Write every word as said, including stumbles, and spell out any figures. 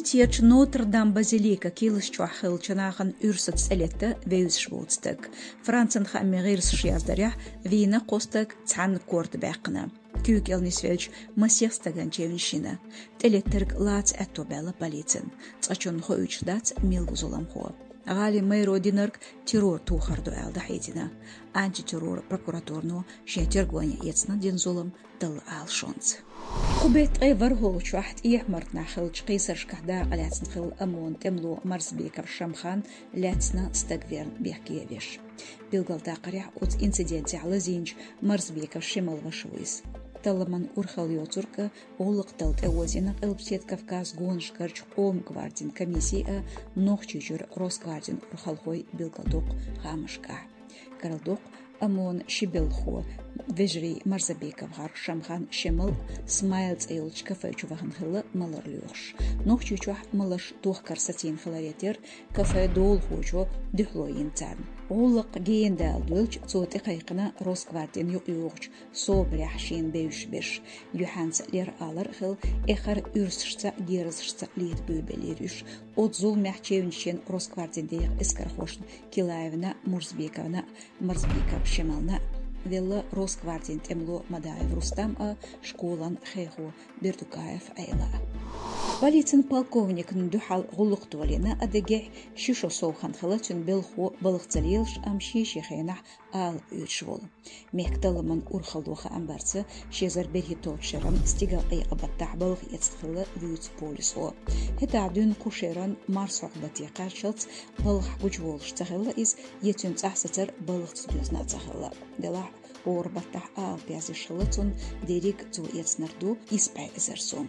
Терча Нотр-Дам базилика килас чохь хиллачу нахана уьрсаца тӀелетта вевзаш воцу стаг. Францин хаамийн гӀирсаша яздарехь, вийна кхо стаг, цхьанна корта баьккхина. Куьйга кӀел нисвеллачу масех стагана чевнаш йина. ТӀелеттарг лаца аьтто баьлла полицина. Цкъачунна хоуьйтуш дац мила ву зуламхо. ГӀалин мэро динарг террор тохар ду аьлла дӀахьедина. Антитеррор прокуратуро шен тергоне эцна дина зулам талла алашонца. Кху беттан ткъе ворхӀалгӀачохь ТӀехьа-Мартанахь хиллачу кхийсаршкахь дакъа лаьцна хилла ОМОНан тӀемало Марзбеков Шамхан лаьцна стаг верна бехке веш. Билгалдаккхарехь, оцу инцидентехь лазийначу Марзбеков Шемалан ваша ву иза. Талламан урхалла йоцург а, гӀуллакх дала тӀеозийна Къилбаседа Кавказан гонашкарчу Къоман гвардин комиссин а, Нохчийчуьра Росгвардин урхалхойн, билгалдоккху гӀамашкахь. Карладоккху, ОМОНан ши белхахо, вежарий Марзабеков гӀар Шамхан, Шемал, Смайл цӀе йолчу кафе чу вахана хилла малар лоьхуш. Нохчийчохь маларш тохкар сацийна хиларе терра, кафен долахочо дуьхьало йина царна. ГӀуллакх гена дала доьлча, цо тӀекхайкхина Росгвардин юкъайогӀучу собарехь шена бевзаш берш. Юьхьанца лер алар а хилла, эххар уьрсашца а, герзашца а лета буьйлабелира уьш. Оцу зуламехь чевнаш йина Росгвардин деха эскархошна Килаевна а, Мурзбековна а, Марзбеков Шемална а, велла Росгвардин тӀемало Мадаев Рустам а, школан хехо Бердукаев Ӏела а. Полицин полковникна дуьхьал гӀуллакх долийна Адыгейхь ши шо сов хан хилла цуьнан белхахо балха ца лелаш, амма шен-шен хенахь ала оьцуш волу. Мехкан талламан урхалло хаам барца, ши эзар берхӀитталгӀачу шеран стигалкъекъа баттахь балха эцна хилла вуьйцу полисхо. ХӀетахь дуьйна кху шеран марсхьокху батте кхаччалц балхахь гучуволуш ца хилла иза, я цуьнан цӀахь сацар балхаца доьзна а ца хилла. Делахь а, хӀора баттахь ала пязъеш хилла цунна, дерриг а цо эцнарг ду исс бӀе эзар сом.